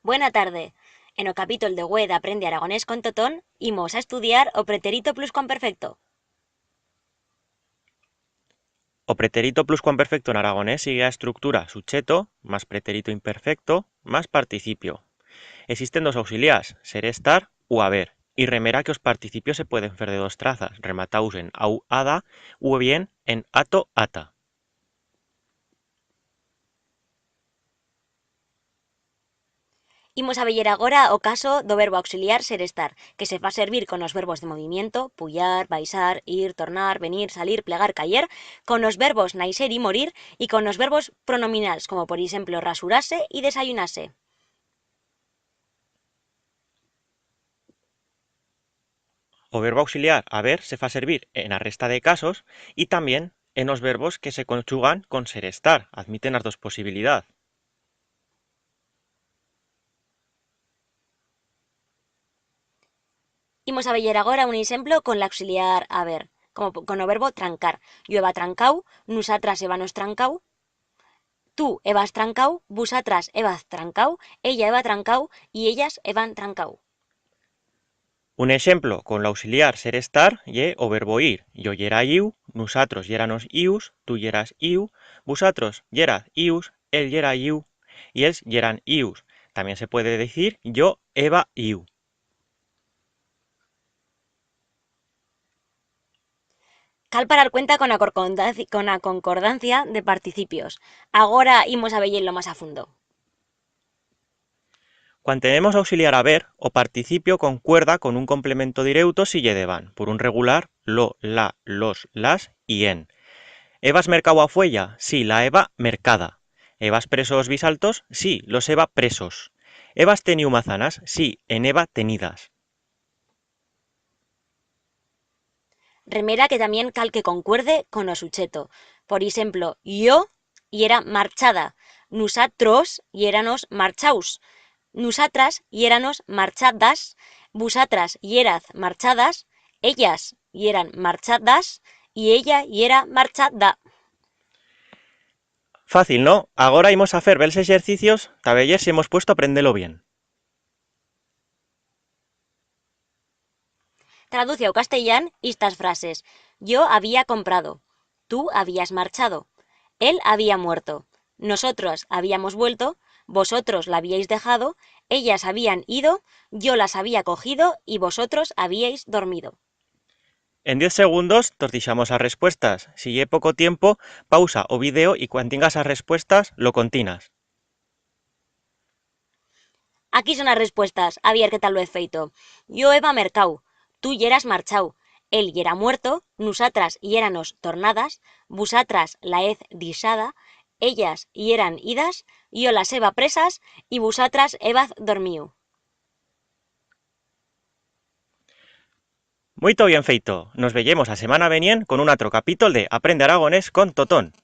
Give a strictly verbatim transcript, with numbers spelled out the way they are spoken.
Buena tarde. En o capítol de hue d'Aprende Aragonés con Totón, imos a estudiar o preterito pluscuamperfecto. O preterito pluscuamperfecto en aragonés sigue a estructura sucheto, mas preterito imperfecto, mas participio. Existen dos auxiliars, ser, estar u haber, y remera que os participios se pueden fer de dos trazas, remataus en au, ada, u bien en ato, ata. Imos a veyer agora o caso d'o verbo auxiliar ser, estar, que se fa servir con os verbos de movimiento, puyar, baixar, ir, tornar, venir, salir, plegar, cayer, con os verbos naixer y morir y con os verbos pronominals, como por eixemplo rasurar-se y desayunar-se. O verbo auxiliar haber se fa servir en a resta de casos y tamién en os verbos que se conchugan con ser, estar. Admiten as dos posibilidat. Imos a veyer agora un eixemplo con l'auxiliar haber, como po-, con o verbo trancar. Yo heba trancau, nusatras hebamos trancau, tu hebas trancau, vusatras hebaz trancau, ella heba trancau y ellas heban trancau. Un eixemplo con l'auxiliar ser, estar ye o verbo ir. Yo yera iu, nusatros yéranos ius, tu yeras iu, vusatros yeraz ius, él yera iu y ells yeran ius. Tamién se puede decir yo heba iu. Cal parar cuenta con a corcondanci-, con a concordancia de participios. Agora imos a veyer-lo mas a fundo. Cuan tenemos auxiliar haber, o participio concuerda con un complemento direuto si ye debant, por un regular, lo, la, los, las y en. Hebas mercau a fuella? Sí, la heba mercada. Hebas preso os bisaltos? Sí, los heba presos. Hebas teniu mazanas? Sí, en heba tenidas. Remera que tamién cal que concuerde con o sucheto. Por eixemplo, yo yera marchada, nusatros yéranos marchaus, nusatras yéranos marchadas, vusatras yeraz marchadas, ellas yeran marchadas y ella yera marchada. Fácil, no? Agora imos a fer bels exercicios ta veyer si hemos puesto a aprender-lo bien. Traduce a o castellán istas frases. Yo había comprado. Tú habías marchado. Él había muerto. Nosotros habíamos vuelto. Vosotros la habíais dejado. Ellas habían ido. Yo las había cogido y vosotros habíais dormido. En diez segundos tos dixamos as respuestas. Si ye poco tiempo, pausa o video y cuan tingas as respuestas, lo continas. Aquí son as respuestas, a vier qué tal lo hez feito. Yo heba mercau, tu yeras marchau, él yera muerto, nusatras yéranos tornadas, vusatras la hez dixada, ellas yeran idas, yo las heba presas y vusatras hebaz dormiu. Muito bien feito. Nos veyemos a semana venient con un atro capítol de Aprende Aragonés con Totón.